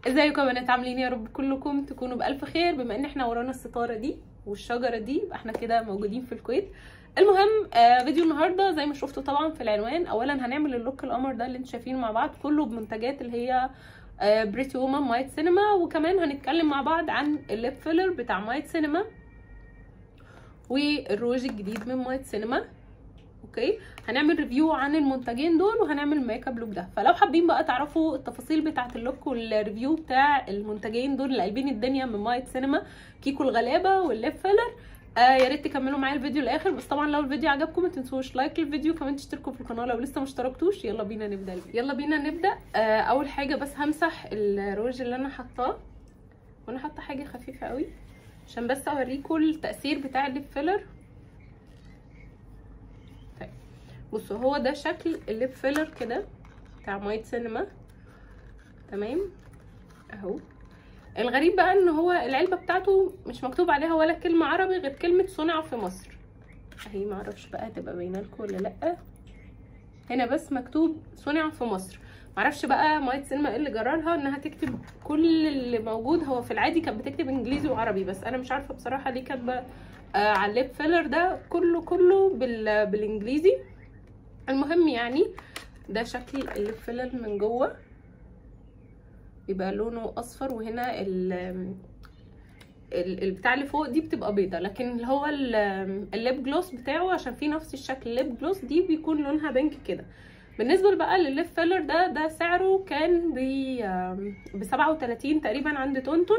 ازيكم يا بنات، عاملين يا رب كلكم تكونوا بالف خير. بما ان احنا ورانا الستارة دي والشجرة دي يبقى احنا كده موجودين في الكويت. المهم فيديو النهارده زي ما شفتوا طبعا في العنوان، اولا هنعمل ال look القمر ده اللي انتم شايفينه مع بعض كله بمنتجات اللي هي Pretty Woman مايت سينما، وكمان هنتكلم مع بعض عن ال lip filler بتاع مايت سينما والروج الجديد من مايت سينما. okay، هنعمل review عن المنتجين دول وهنعمل makeup look ده. فلو حابين بقى تعرفوا التفاصيل بتاعه ال look وال review بتاع المنتجين دول اللي قلبين الدنيا من مايت سينما، كيكو الغلابة وال lip filler، يا ريت تكملوا معايا الفيديو للاخر. بس طبعا لو الفيديو عجبكم ما تنسوش like للفيديو، كمان تشتركوا في القناة لو لسه ما اشتركتوش. يلا بينا نبدا الفيديو. يلا بينا نبدا. اول حاجة بس همسح الروج اللي انا حطاه، وانا حاطه حاجة خفيفة قوي عشان بس اوريكم التاثير بتاع ال lip filler. طيب بصوا، هو ده شكل ال lip filler كده بتاع مايت سينما، تمام اهو. الغريب بقى ان هو العلبة بتاعته مش مكتوب عليها ولا كلمة عربي غير كلمة صنع في مصر اهي، معرفش بقى هتبقى باينة لكم ولا لا. هنا بس مكتوب صنع في مصر، معرفش بقى مايت سينما ايه اللي جرالها انها تكتب كل اللي موجود. هو في العادي كانت بتكتب انجليزي وعربي، بس انا مش عارفه بصراحة ليه كاتبه على ال lip filler ده كله بالانجليزي. المهم يعني ده شكل ال lip filler من جوه، بيبقى لونه اصفر، وهنا البتاع اللي فوق دي بتبقى بيضة، لكن اللي هو ال lip gloss بتاعه عشان فيه نفس الشكل ال lip gloss دي بيكون لونها pink كده. بالنسبة بقى للل lip filler ده سعره كان ب 37 تقريبا عند تونتون.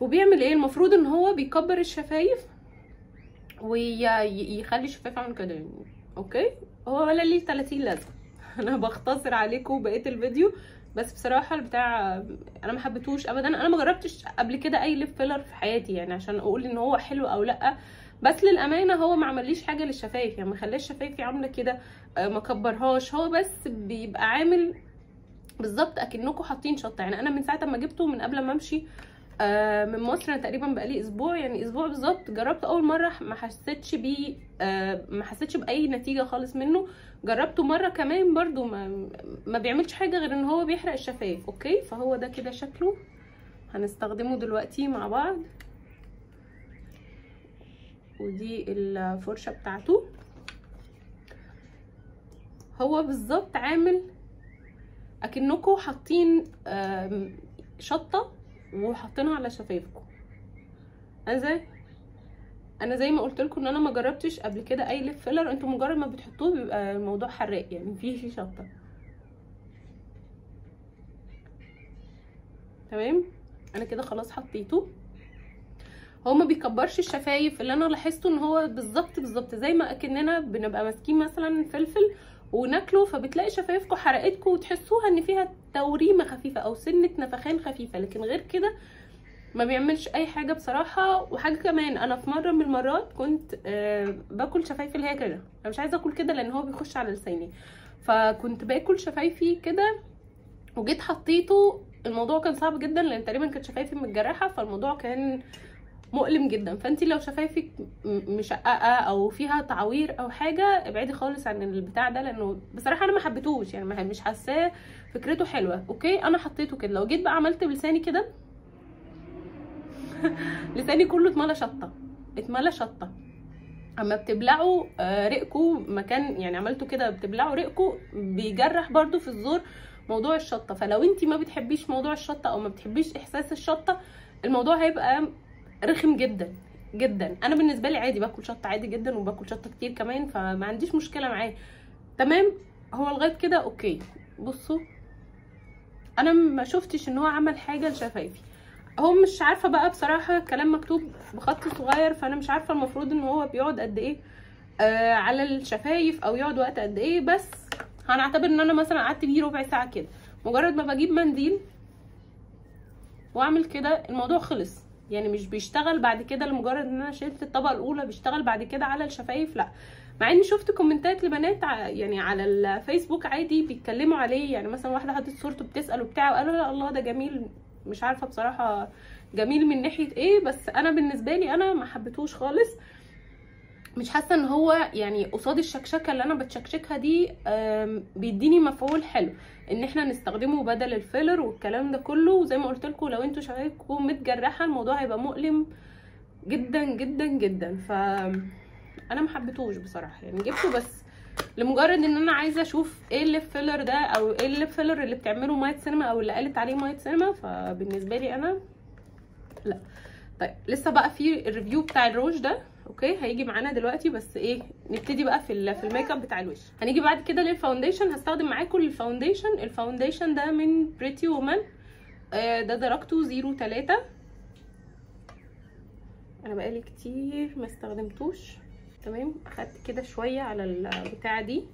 وبيعمل ايه؟ المفروض ان هو بيكبر الشفايف ويخلي الشفايف عامل كده، okay. هو ولا ليه 30 لازمه، انا بختصر عليكم بقية الفيديو. بس بصراحة البتاع انا ما حبيتهوش ابدا. انا ما جربتش قبل كده اي lip filler في حياتي يعني عشان اقول ان هو حلو او لا، بس للامانة هو ما عمليش حاجة للشفايف، يعني ما خلاش شفايفي عامله كده، ما كبرهاش، هو بس بيبقى عامل بالظبط اكنكم حاطين شطه. يعني انا من ساعة ما جبته، من قبل ما امشي من مصر، انا تقريبا بقالي اسبوع، يعني اسبوع بالظبط، جربته اول مرة ما حسيتش بيه، ما حسيتش باي نتيجة خالص منه. جربته مرة كمان برضو ما بيعملش حاجة غير ان هو بيحرق الشفايف. okay، فهو ده كده شكله، هنستخدمه دلوقتي مع بعض. ودي الفرشة بتاعته، هو بالظبط عامل اكنكم حاطين شطه وحاطينها على شفايفكم. انا زي ما قلت لكم ان انا ما جربتش قبل كده اي lip filler، انتوا مجرد ما بتحطوه بيبقى الموضوع حراق، يعني فيه شطه. تمام، انا كده خلاص حطيته. هو ما بيكبرش الشفايف، اللي انا لاحظته ان هو بالظبط بالظبط زي ما اكننا بنبقى ماسكين مثلا فلفل وناكله، فبتلاقي شفايفكم حرقتكم وتحسوها ان فيها توريمه خفيفة او سنة نفخان خفيفة، لكن غير كده ما بيعملش اي حاجة بصراحة. وحاجه كمان، انا في مرة من المرات كنت باكل شفايفي اللي هي كده، انا مش عايزه اكل كده لان هو بيخش على لساني، فكنت باكل شفايفي كده وجيت حطيته. الموضوع كان صعب جدا لان تقريبا كانت شفايفي متجرحه، فالموضوع كان مؤلم جدا. فانتي لو شفايفك مشققه او فيها تعوير او حاجة ابعدي خالص عن البتاع ده، لانه بصراحة انا ما حبيتهوش، يعني مش حاساه فكرته حلوة. okay، انا حطيته كده، لو جيت بقى عملت بلساني كده لساني كله اتملى شطه، اتملى شطه. اما بتبلعوا ريقكم مكان، يعني عملتوا كده بتبلعوا ريقكم بيجرح برضو في الزور موضوع الشطه. فلو انتي ما بتحبيش موضوع الشطه او ما بتحبيش احساس الشطه، الموضوع هيبقى رخم جدا جدا. انا بالنسبة لي عادي، باكل شطه عادي جدا، وباكل شطه كتير كمان، فما عنديش مشكلة معاه. تمام، هو لغاية كده okay. بصوا، انا ما شفتش ان هو عمل حاجة لشفايفي. هو مش عارفه بقى بصراحة، كلام مكتوب بخط صغير، فانا مش عارفه المفروض ان هو بيقعد قد ايه على الشفايف او يقعد وقت قد ايه، بس هنعتبر ان انا مثلا قعدت بيه ربع ساعة كده. مجرد ما بجيب منديل واعمل كده الموضوع خلص، يعني مش بيشتغل بعد كده لمجرد ان انا شلت الطبقة الاولى بيشتغل بعد كده على الشفايف، لا. مع اني شفت كومنتات لبنات يعني على الفيسبوك عادي بيتكلموا عليه، يعني مثلا واحدة حطت صورته بتسال وبتاع وقالوا لا الله ده جميل. مش عارفه بصراحة جميل من ناحية ايه، بس انا بالنسبة لي انا ما حبيتهوش خالص. مش حاسه ان هو يعني قصاد الشكشكه اللي انا بتشكشكها دي بيديني مفعول حلو ان احنا نستخدمه بدل ال filler والكلام ده كله. وزي ما قلت لكم لو انتوا شفايفكم متجرحه الموضوع هيبقى مؤلم جدا جدا جدا. ف انا ما حبيتهوش بصراحة، يعني جبته بس لمجرد ان انا عايزه اشوف ايه ال lip filler ده او ايه ال lip filler اللي بتعمله مايت سينما او اللي قالت عليه مايت سينما. فبالنسبه لي انا لا. طيب لسه بقى في ال review بتاع الروج ده، okay هيجي معانا دلوقتي، بس ايه نبتدي بقى في الميك اب بتاع الوش. هنيجي بعد كده لل foundation. هستخدم معاكم ال foundation. ال foundation ده من Pretty Woman، ده درجته 03. انا بقالي كتير ما استخدمتوش. تمام، اخدت كده شوية على البتاعه دي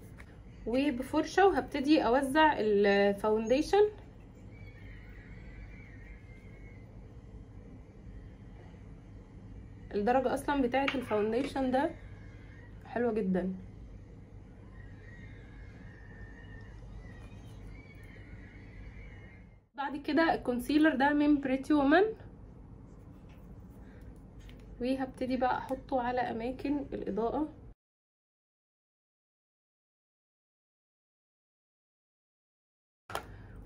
وبفرشه، وهبتدي اوزع ال foundation. الدرجة اصلا بتاعه ال foundation ده حلوة جدا. بعد كده ال concealer ده من Pretty Woman، وهبتدي بقى احطه على اماكن الاضاءة.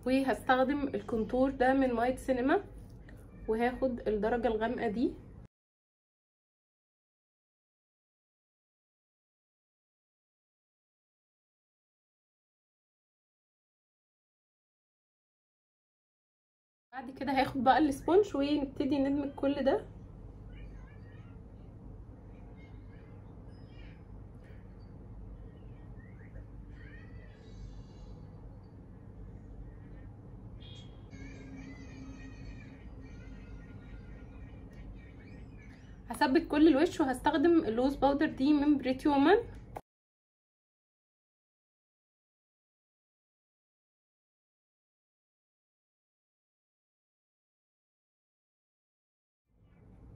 وهستخدم ال contour ده من مايت سينما، وهاخد الدرجة الغامقه دي. بعد كده هاخد بقى ال sponge ونبتدي ندمج كل ده. هثبت كل الوش، وهستخدم ال loose powder دي من Pretty Woman.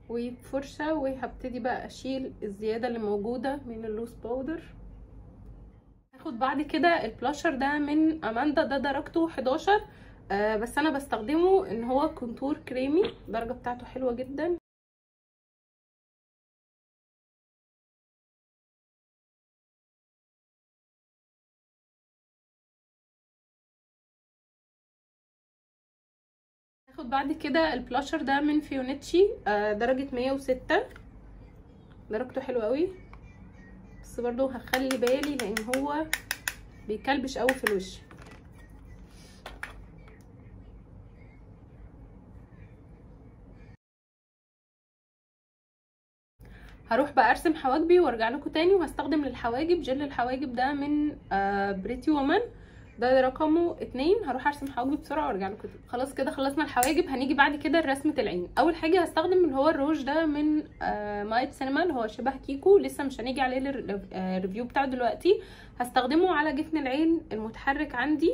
وبفرشه، وهبتدي بقى اشيل الزيادة اللي موجودة من ال loose powder. هاخد بعد كده البلاشر ده من اماندا، ده درجته 11، بس انا بستخدمه ان هو contour كريمي، الدرجة بتاعته حلوة جدا. هاخد بعد كده البلاشر ده من فيونيتشي، درجة 106، درجته حلوة قوي، بس برضو هخلي بالي لان هو بيكلبش قوي في الوش. هروح بقى ارسم حواجبي وارجع لكم تاني. وهستخدم للحواجب جل الحواجب ده من Pretty Woman، ده رقمه 2. هروح ارسم حواجبي بسرعة وارجع لكم تاني. خلاص كده خلصنا الحواجب. هنيجي بعد كده لرسمه العين. اول حاجة هستخدم اللي هو الروج ده من مايت سينما اللي هو شبه كيكو، لسه مش هنيجي عليه ال review بتاعه دلوقتي. هستخدمه على جفن العين المتحرك عندي،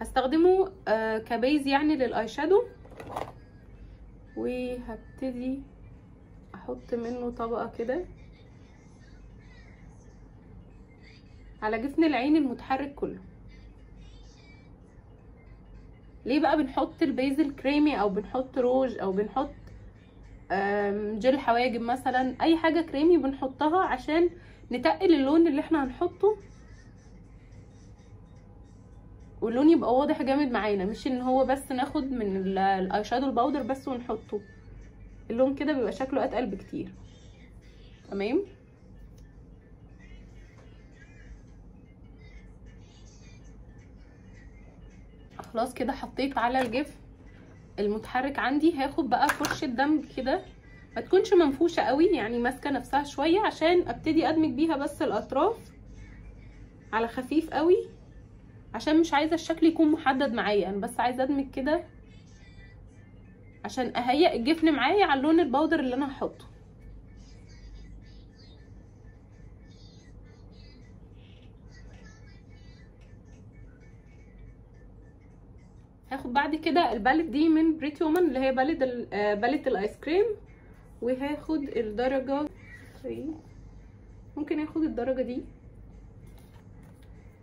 هستخدمه ك base يعني لل eye shadow، وهبتدي احط منه طبقه كده على جفن العين المتحرك كله. ليه بقى بنحط ال base الكريمي او بنحط روج او بنحط جل حواجب مثلا، اي حاجة كريمي بنحطها عشان نتقل اللون اللي احنا هنحطه واللون يبقى واضح جامد معانا، مش ان هو بس ناخد من ال eye shadow ال powder بس ونحطه. اللون كده بيبقى شكله اتقل بكتير. تمام. خلاص كده حطيت على الجفن المتحرك عندي. هاخد بقى فرشة دمج كده، ما تكونش منفوشة قوي يعني ماسكة نفسها شوية، عشان ابتدي ادمج بيها بس الاطراف على خفيف قوي، عشان مش عايزة الشكل يكون محدد معايا، انا بس عايزة ادمج كده عشان اهيئ الجفن معايا على اللون ال powder اللي انا هحطه. هاخد بعد كده ال palette دي من Pretty Woman اللي هي palette الايس كريم، وهاخد الدرجة، ممكن اخد الدرجة دي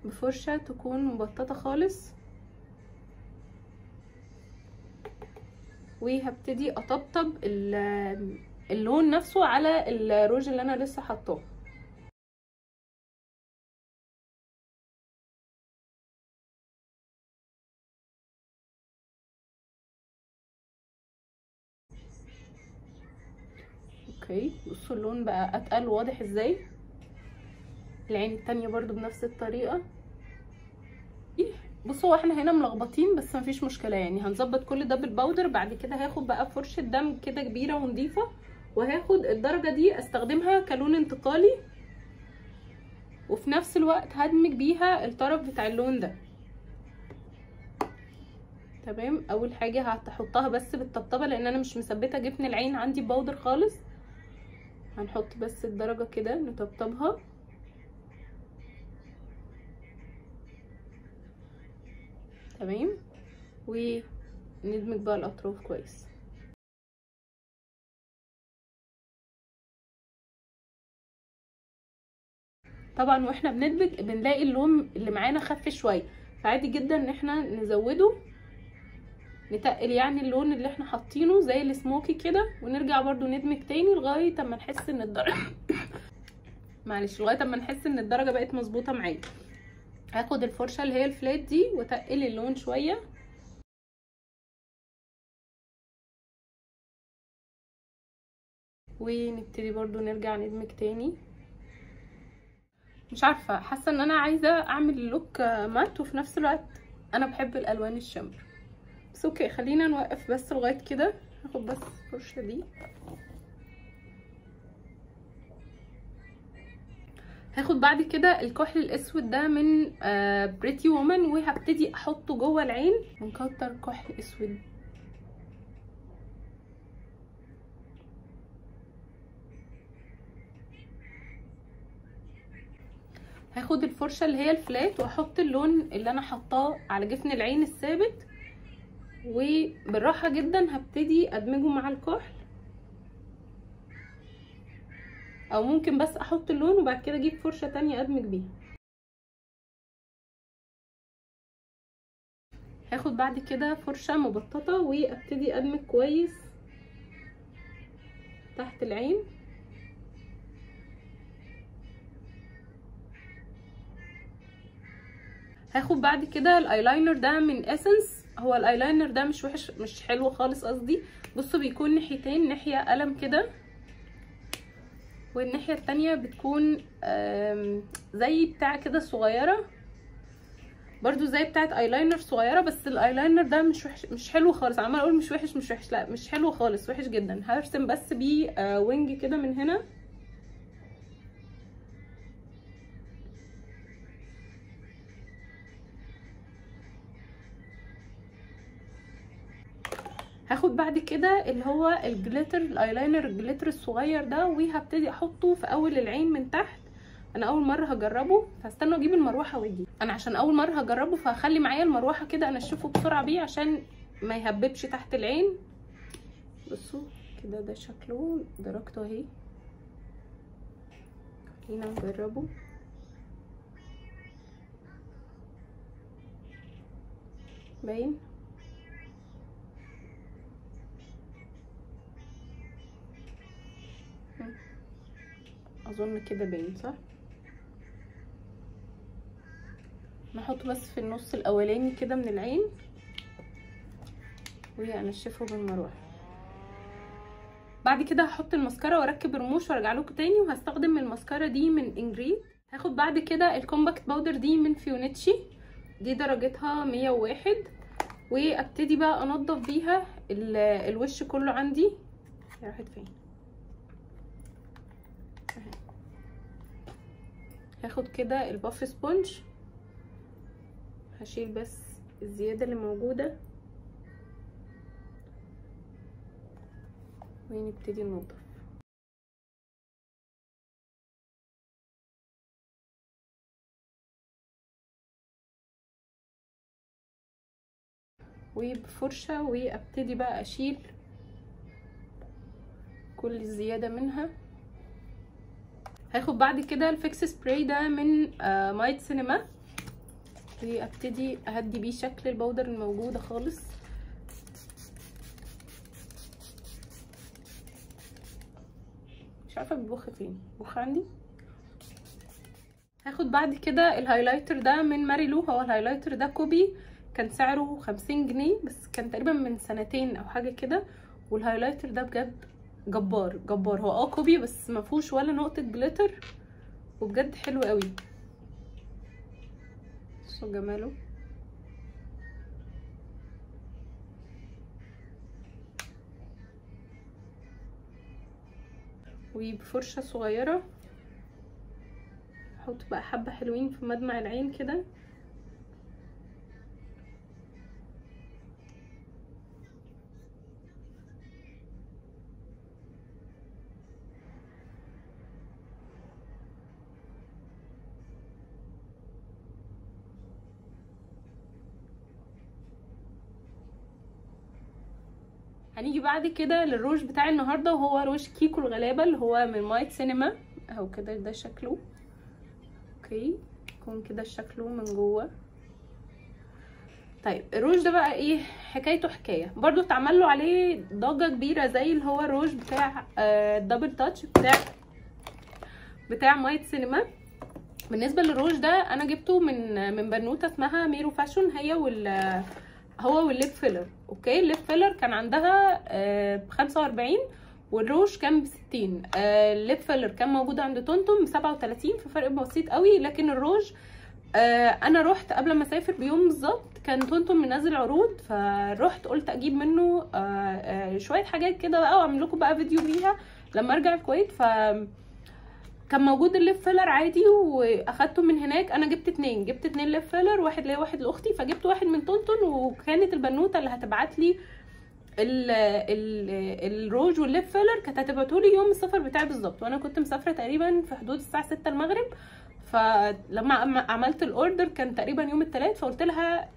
بفرشه تكون مبططه خالص، وهبتدي اطبطب اللون نفسه على الروج اللي انا لسه حطاه. okay بصوا اللون بقى اتقل واضح ازاي. العين التانية برضو بنفس الطريقة. بصوا احنا هنا ملخبطين بس مفيش مشكلة، يعني هنظبط كل ده بال powder. بعد كده هاخد بقى فرشه دمج كده كبيرة ونضيفه، وهاخد الدرجة دي استخدمها كلون انتقالي، وفي نفس الوقت هدمج بيها الطرف بتاع اللون ده. تمام. اول حاجة هحطها بس بالطبطبه لان انا مش مثبتة جفن العين عندي powder خالص. هنحط بس الدرجة كده نطبطبها. تمام، وندمج بقى الاطراف كويس. طبعا واحنا بندمج بنلاقي اللون اللي معانا خف شوية، فعادي جدا ان احنا نزوده، نتقل يعني اللون اللي احنا حاطينه زي السموكي كده، ونرجع برضو ندمج تاني لغاية اما نحس ان الدرجة معلش لغاية اما نحس ان الدرجة بقت مظبوطة معايا. هاخد الفرشة اللي هي الفلات دي واتقل اللون شوية. ونبتدي برضو نرجع ندمج تاني. مش عارفه، حاسه ان انا عايزه اعمل look matte، وفي نفس الوقت انا بحب الالوان ال shimmer. بس okay خلينا نوقف بس لغاية كده. هاخد بس الفرشة دي. هاخد بعد كده الكحل الاسود ده من Pretty Woman، وهبتدي احطه جوه العين. ونكتر كحل اسود. هاخد الفرشة اللي هي ال flat واحط اللون اللي انا حطاه على جفن العين الثابت، وبالراحه جدا هبتدي ادمجه مع الكحل، او ممكن بس احط اللون وبعد كده اجيب فرشه تانية ادمج بيها. هاخد بعد كده فرشه مبططه وابتدي ادمج كويس تحت العين. هاخد بعد كده الايلاينر ده من Essence. هو الايلاينر ده مش وحش، مش حلو خالص قصدي. بصوا بيكون ناحيتين، ناحية قلم كده والناحية التانية بتكون زي بتاع كده صغيرة، برضو زي بتاعه ايلاينر صغيرة. بس الايلاينر ده مش وحش، مش حلو خالص. عماله اقول مش وحش مش وحش، لا مش حلو خالص، وحش جدا. هرسم بس بيه wing كده من هنا. هاخد بعد كده اللي هو ال glitter، ال eyeliner ال glitter الصغير ده، وهبتدي احطه في اول العين من تحت. انا اول مرة هجربه فاستنوا اجيب المروحة واجي. انا عشان اول مرة هجربه فهخلي معايا المروحة كده انشفه بسرعة بيه عشان ما يهببش تحت العين. بصوا كده ده شكله، درجته اهي. خلينا نجربه. باين؟ اظن كده باين صح. نحطه بس في النص الاولاني كده من العين وانشفه بالمروحه. بعد كده هحط المسكره واركب رموش وارجع لكم تاني. وهستخدم المسكره دي من انجريد. هاخد بعد كده ال compact powder دي من فيونيتشي، دي درجتها 101، وابتدي بقى انضف بيها الوش كله عندي. راحت فين؟ هاخد كده ال puff sponge، هشيل بس الزيادة اللي موجودة ونبتدي ننضف. وبفرشه وابتدي بقى اشيل كل الزيادة منها. هاخد بعد كده ال fix spray ده من مايت سينما، وابتدي اهدي بيه شكل ال powder الموجودة خالص. مش عارفه بيبخ فين، بخ عندي. هاخد بعد كده ال highlighter ده من ماريلو. هو ال highlighter ده copy، كان سعره 50 جنيه بس، كان تقريبا من سنتين او حاجة كده. وال highlighter ده بجد جبار جبار. هو copy بس ما فيهوش ولا نقطة glitter، وبجد حلو قوي. بصوا جماله. وبفرشه صغيرة احط بقى حبه حلوين في مدمع العين كده. هنيجي بعد كده للروج بتاع النهارده، وهو روج كيكو الغلابة اللي هو من مايت سينما اهو كده. ده شكله okay، يكون كده شكله من جوه. طيب الروج ده بقى ايه حكايته؟ حكاية برضو اتعمل له عليه ضجه كبيرة زي اللي هو الروج بتاع ال double touch بتاع مايت سينما. بالنسبة للروج ده انا جبته من بنوته اسمها ميرو فاشون، هي هو وال lip filler. okay ال lip filler كان عندها ب 45 والروج كان ب 60. ال lip filler كان موجود عند تونتون ب 37، في فرق بسيط قوي. لكن الروج انا رحت قبل ما اسافر بيوم بالظبط، كان تونتون منزل عروض، فروحت قلت اجيب منه شوية حاجات كده بقى واعمل لكم بقى فيديو بيها لما ارجع الكويت. ف كان موجود ال lip filler عادي واخدته من هناك. انا جبت اتنين lip filler، واحد ليا واحد لاختي، فجبت واحد من تونتون، وكانت البنوته اللي هتبعت لي الروج وال lip filler كانت هتبعته لي يوم السفر بتاعي بالظبط، وانا كنت مسافرة تقريبا في حدود الساعة 6 المغرب. فلما عملت ال order كان تقريبا يوم الثلاث، فقلت لها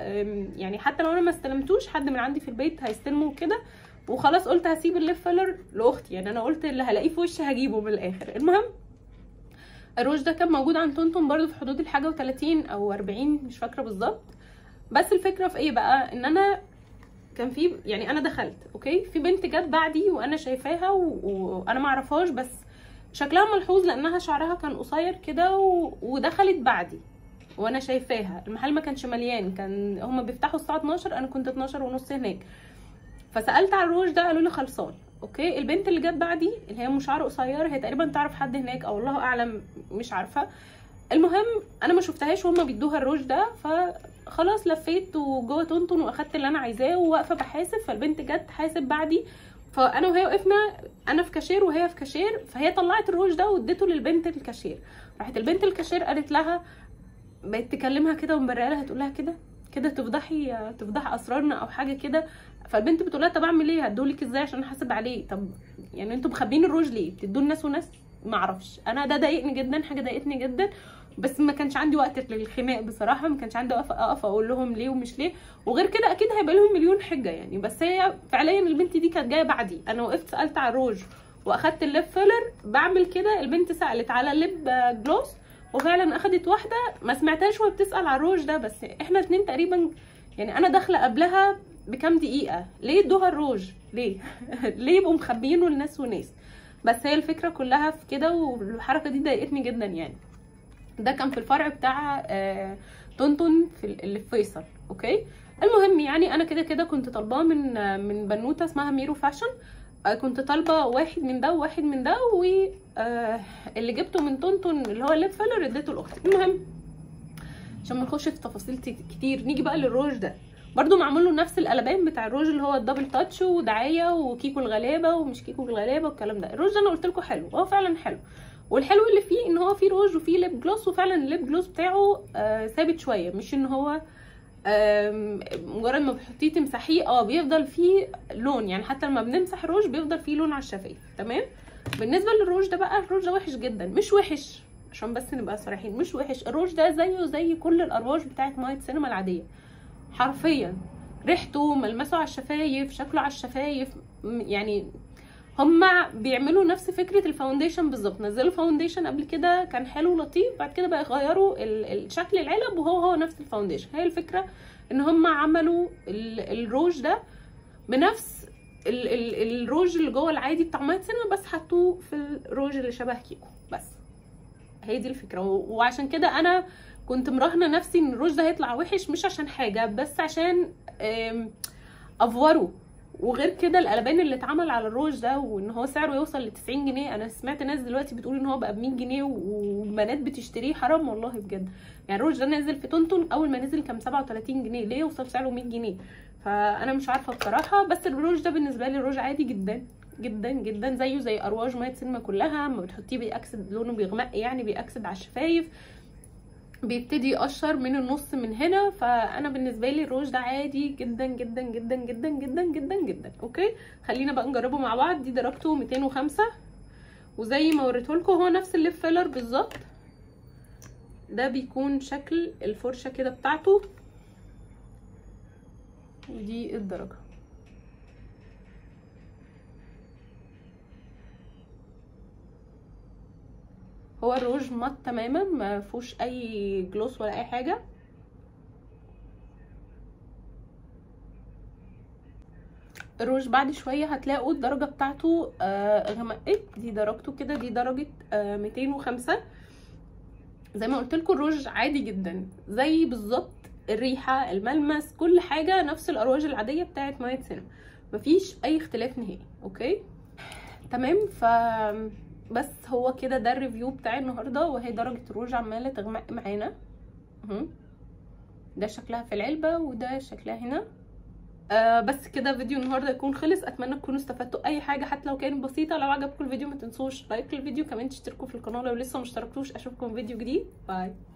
يعني حتى لو انا ما استلمتوش حد من عندي في البيت هيستلمه كده وخلاص. قلت هسيب ال lip filler لاختي، يعني انا قلت اللي هلاقيه في وشي هجيبه من الاخر. المهم الروج ده كان موجود عند تونتون برضو في حدود الحاجة و30 او 40 مش فاكره بالظبط. بس الفكرة في ايه بقى، ان انا كان في يعني انا دخلت okay، في بنت جت بعدي وانا شايفاها وانا ما اعرفهاش، بس شكلها ملحوظ لانها شعرها كان قصير كده ودخلت بعدي وانا شايفاها. المحل ما كانش مليان، كان هما بيفتحوا الساعة 12، انا كنت 12:30 هناك. فسالت على الروج ده قالوا لي خلصان. okay البنت اللي جت بعدي اللي هي ام شعر قصير، هي تقريبا تعرف حد هناك او الله اعلم مش عارفه. المهم انا ما شفتهاش وهما بيدوها الروج ده، فخلاص لفيت وجوه تونتون واخدت اللي انا عايزاه وواقفه بحاسب. فالبنت جت حاسب بعدي، فانا وهي وقفنا، انا في كاشير وهي في كاشير، فهي طلعت الروج ده واديته للبنت الكاشير. راحت البنت الكاشير قالت لها، بقت تكلمها كده ومبرقه لها، تقول لها كده كده تفضحي اسرارنا او حاجة كده. فالبنت بتقول لها طب اعمل ايه، هدولك ازاي عشان احاسب عليه؟ طب يعني انتوا مخبيين الروج ليه، بتدوا الناس وناس؟ ما اعرفش. انا ده ضايقني جدا، حاجة ضايقتني جدا، بس ما كانش عندي وقت للخناق بصراحة، ما كانش عندي اقف اقول لهم ليه ومش ليه، وغير كده اكيد هيبقى لهم مليون حجه يعني. بس هي فعليا البنت دي كانت جاية بعدي، انا وقفت سالت على الروج واخدت ال lip filler بعمل كده، البنت سالت على ال lip gloss وفعلا اخدت واحدة، ما سمعتهاش وهي بتسال على الروج ده، بس احنا اتنين تقريبا يعني انا داخله قبلها بكام دقيقة. ليه ادوها الروج؟ ليه؟ ليه يبقوا مخبيينه لناس وناس؟ بس هي الفكرة كلها في كده، والحركة دي ضايقتني جدا يعني. ده كان في الفرع بتاع تونتون في اللي في فيصل. okay المهم يعني انا كده كده كنت طالباه من بنوته اسمها ميرو فاشن، كنت طالبه واحد من ده وواحد من ده، واللي جبته من تونتون اللي هو ال lip filler اديته لاختي. المهم عشان ما نخش في تفاصيل كتير، نيجي بقى للروج ده. برضو معمول له نفس القلبان بتاع الروج اللي هو ال double touch ودعايه وكيكو الغلابة ومش كيكو الغلابة والكلام ده. الروج ده انا قلت لكم حلو، هو فعلا حلو، والحلو اللي فيه ان هو فيه روج وفيه lip gloss، وفعلا ال lip gloss بتاعه ثابت شوية، مش ان هو مجرد ما بتحطيه تمسحيه بيفضل فيه لون، يعني حتى لما بنمسح روج بيفضل فيه لون على الشفايف. تمام. بالنسبة للروج ده بقى، الروج ده وحش جدا، مش وحش عشان بس نبقى صريحين، مش وحش. الروج ده زيه زي كل الارواج بتاعت مايت سينما العادية حرفيا، ريحته، ملمسه على الشفايف، شكله على الشفايف، يعني هما بيعملوا نفس فكرة ال foundation بالظبط. نزلوا foundation قبل كده كان حلو لطيف، بعد كده بقى غيروا الشكل العلب وهو هو نفس ال foundation. هي الفكرة ان هما عملوا الروج ده بنفس الروج اللي جوه العادي بتاع مايت سينما، بس حطوه في الروج اللي شبه كيكو، بس هي دي الفكرة. وعشان كده انا كنت مراهنه نفسي ان الروج ده هيطلع وحش، مش عشان حاجة، بس عشان افوره. وغير كده القلبان اللي اتعمل على الروج ده، وان هو سعره يوصل ل 90 جنيه. انا سمعت ناس دلوقتي بتقول ان هو بقى ب 100 جنيه وبنات بتشتريه، حرام والله بجد. يعني الروج ده نازل في طنطن، اول ما نزل كان 37 جنيه، ليه يوصل سعره 100 جنيه؟ فانا مش عارفه بصراحة. بس الروج ده بالنسبة لي روج عادي جدا جدا جدا، زيه زي ارواج مية سينما كلها. ما بتحطيه بيأكسد، لونه بيغمق يعني، بيأكسد على الشفايف، بيبتدي يقشر من النص من هنا. فانا بالنسبة لي الروج ده عادي جدا جدا جدا جدا جدا جدا جدا. okay، خلينا بقى نجربه مع بعض. دي درجته 205، وزي ما وريته لكم هو نفس ال lip filler بالظبط. ده بيكون شكل الفرشة كده بتاعته، ودي الدرجة. هو الروج matte تماما، ما فيهوش اي gloss ولا اي حاجة. الروج بعد شوية هتلاقوا الدرجة بتاعته غمقت، دي درجته كده، دي درجه 205. زي ما قلت لكم الروج عادي جدا، زي بالظبط الريحة، الملمس، كل حاجة نفس الارواج العادية بتاعت ماية سينما، مفيش اي اختلاف نهائي. okay تمام. ف بس هو كده ده ال review بتاعي النهارده، وهي درجه الروج عماله تغمق معانا. ده شكلها في العلبة وده شكلها هنا. بس كده فيديو النهارده يكون خلص. اتمنى تكونوا استفدتوا اي حاجة حتى لو كانت بسيطة. لو عجبكم الفيديو ما تنسوش like للفيديو، كمان تشتركوا في القناة لو لسه ما اشتركتوش. اشوفكم فيديو جديد، bye.